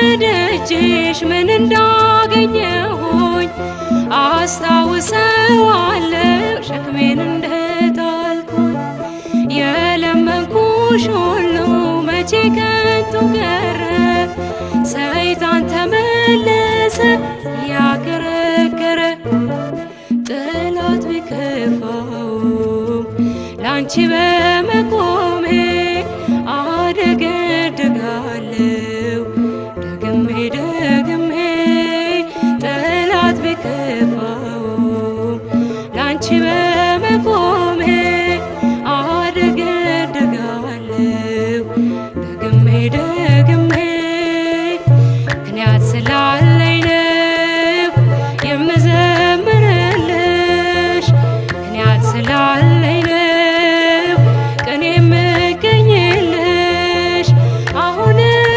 ከደጅሽ ምን እንዳገኘሁኝ አስታውሰዋለሁ ሸክሜን እንደጣልኩኝ። የለመንኩሽ ሁሉ መቼ ከንቱ ቀረ፣ ሰይጣን ተመለሰ ያከረከረ። ጠላት ቢከፋውም ላንቺ